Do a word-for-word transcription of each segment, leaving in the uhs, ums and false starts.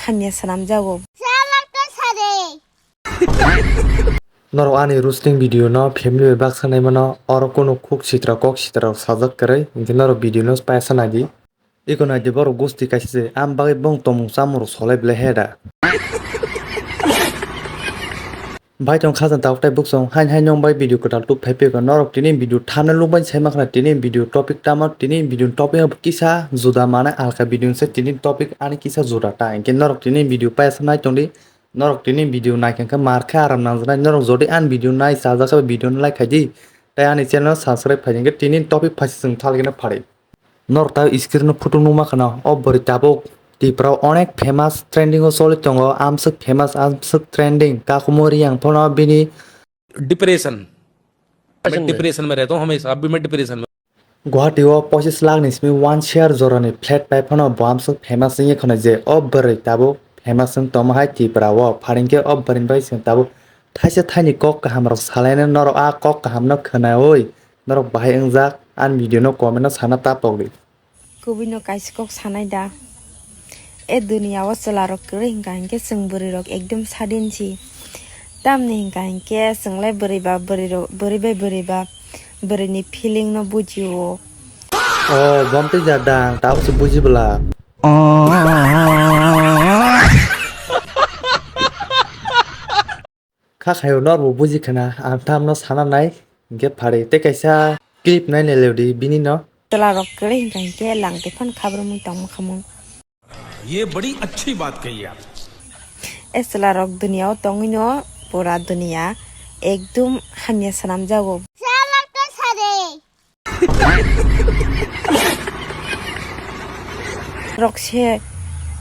Hamya swnamjago. Norok ani roasting video no family bai baksa naimano, oro kunu khuk sitra kok sitra rok sajak kwrwi, hinkhe norok video no paisa naidi. Iko naidi borok gosti kaisa se, am bagwi bong tomung chamung rok solai belai he da. Bhai tong khajang tabuk tai buksong, hain hain nong bai video kwtal tub phai pego, norok tini video thumbnail lubani sai makhna, tini video topic tamo, tini video topic kisa juda mane alka video se, tini topic ani kisa juda ta, hinkhe norok tini video paisa nai tongdi. Norok tini video naikha khe mar khe aram nangjaknai. Norok jodi ani video nai chajak khe video no like khai di. Tai ani channel no subscribe khai di. Hinkhe tini topic phaising thal khe no pharai. Norok ta screen no photo nukma kheno o bwrwi tabuk Tripura o onek famous trending o choli tongo. Amswk famous, amswk trending. Kakumo Riyang phano bini Depression। मैं डिप्रेशन में रहता हूँ हमेशा, अभी मैं डिप्रेशन में। Guwahati o pochis lakh ni simi one share jorani flat pai phano bo amswk famous wngya kheno je o bwrwi tabuk famous wng tongma hai Tripura o, pharingkhe o bwrwini bai chwng tabuk thaisa thaini kok kaham rok salaina norok a kok kaham no khwnawi norok bahai wngjak ani video no comment no sana ta pokdi. Kubui no kaisa kok sanai da. E duniya o chwla rok kwrwi hinka hinkhe chwng bwrwi rok ekdum sadin si. Tamni hinka hinkhe chwng lai bwrwi ba bwrwi rok, bwrwi bai bwrwi ba bwrwi ni feeling no buji o. O, bom twi ja dang, tabuk se buji bwla. Kha khayo norbo buji khna, ang tamno sana nai, hinkhe pharwi tei kaisa clip nai nailodi bini no. Chwla rok kwrwi hinka hinkhe lang tei phano khabrumung tongma khamung. ये बड़ी अच्छी बात कही आप। E chwla rok duniya o tongwi no pura duniya ekdum hamya swnamjago. Rok se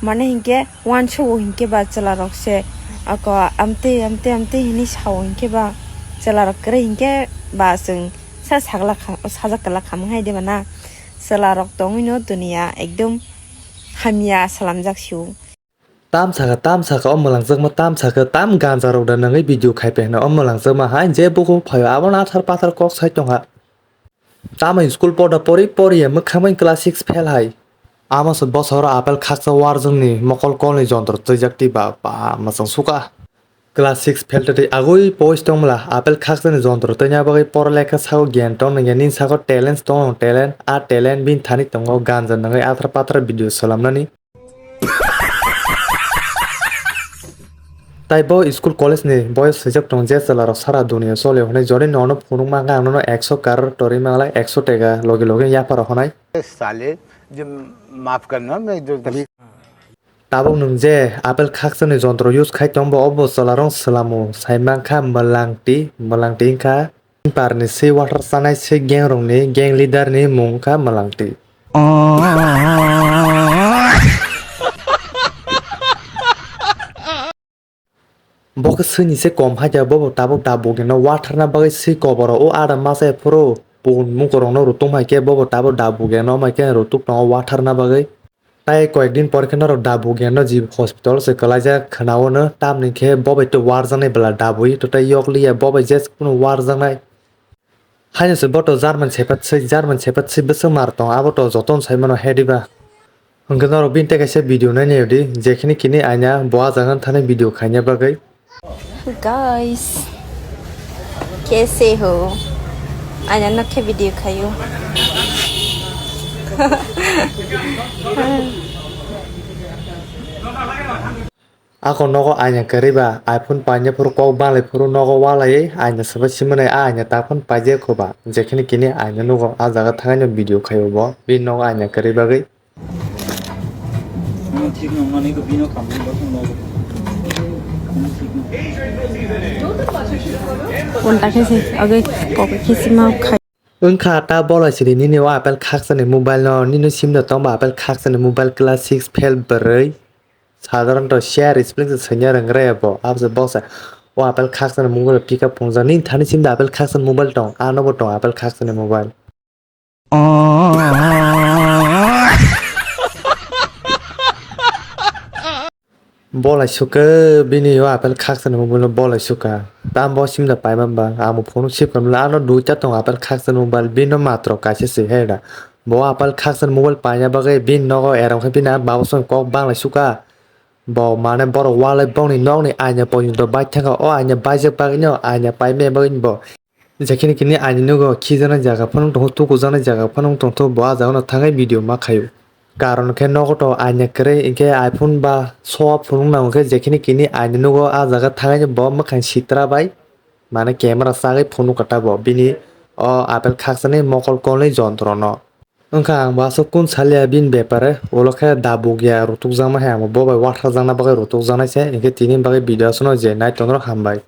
mane hinkhe uansugo hinkhe ba chwla rok se ako amtwi amtwi amtwi hinwi sao hinkhe ba chwla rok kwrwi hinkhe ba chwng sa sagla kha-, sajak kwlak khamung hai de ba na chwla rok tongwi no duniya ekdum hamya swnamjak sio. Tam saka, tam saka, o mwlangjakma tam saka, tam ganja rok da nangwi video khai pehna o mwlangjakma hai je buku phaio abono athar pathar kok sai tongha. Tamo school poda pori pori ya mwkhangmani class six fail hai. Amo se bosoro apple khaksa warjwngni mokol kolni jontro twijak twi ba, ba mwchang suka. Class six fail twi agwi pois tongmla apple khaksani jontro twina bagwi pora lekha sago gyan tong nangya nini sago talents tong talent a talent bini thani tongo ganja nangwi athar pathar video swnamnani. Tai bo school college ni boyos swijak tong je chwla rok sara dunia choli hwnwi jodi nono phunuk mangkha ang nono ekso karor torwi manglai ekso teka logi logi yapharo hwnai. साले, जो माफ करना, मैं जो Tabuk nwng je apple khaksani jontro use khai tong bo obo chwla rok swlamo sai mankha mwlangti mwlangti wngkha. Parni swi water chanai swi gang rokni gang leader ni mung wngkha mwlangti. Bo khe swini se kom hai khe bobo tabuk da bugeno watharna bagwi swi koboro o ada masa phuru pun mukorokno rutung hai khe bobo tabuk da bugeno mai khe rutuk tongo watharna bagwi. Tai koyekdin por khe norok da bugeno jib hospital se kwlaijak khwnao no tamni khe bobai to warjaknai bwla da bui to tai yok liya bobai je kunu warjaknai. Haino se boto German Shepherd se, German Shepherd se bwswk mar tong, abo to jotono sai mano he diba. Hwnkhe norok bini tei kaisa video nai naio di, jekhini kini aina bo ah jaga thani video khaina bagwi. Guys, kaise ho? Aina no khe video khaio. Ako nogo aina kwrwi ba, iPhone paina phuru kok banglai phuru nogo walaiwi aina swbai simi nai, a aina ta phano paijak kho ba, jekhini kini aina nugo, a jaga thangwi no video khaio bo, bini nogo aina kwrwi bagwi. Phone ta khe se, agwi kok khe se ma khai. Wngkha ta bolai siri nini o apple khaksani mobile no, nini sim no tongba apple khaksani mobile class six fail bwrwi. Sadharanto share spelling se swinya rwngrai bo, abse boksa o apple khaksani mobile pick up phungjak, nini thani sim da apple khaksani mobile tong, ano bo tong apple khaksani mobile. Bolai sukha bini o apple khaksani mobile no bolai sukha. Tam bo simda paimani ba ang bo phone sip khamla ano duita tongo apple khaksani mobile bini no matro kaisa se he da. Bo apple khaksani mobile paina bagwi bini nogo erong khe bini babo song kok banglai sukha. Bo mane borok walai bongni nokni aina porjonto bai thangkha. O aina baijak bagwino aina paimani bagwino bo jekhini kini aina nugo khijaknai jaga phano tongkho, tukujaknai jaga phano tongkho, bo ah jagano thangwi video ma khaio. Karon khe nogo to aina kwrwi hinkhe iPhone ba soa phunuk nango khe jekhini kini aina nugo ah jaga thangwi bo mwkhang sitra bai mane camera chagwi phunuk kha ta bo bini o apple khakchangni mokol kolni jontrono. Wngkha ang bo aswk kun salia bini bepare, ulo khe dabuk ya rutukjakma hai, ang bo bo bai watharjakna bagwi rutukjaknai se, hinkhe tini bagwi video aswkno je nai tongrok hambai.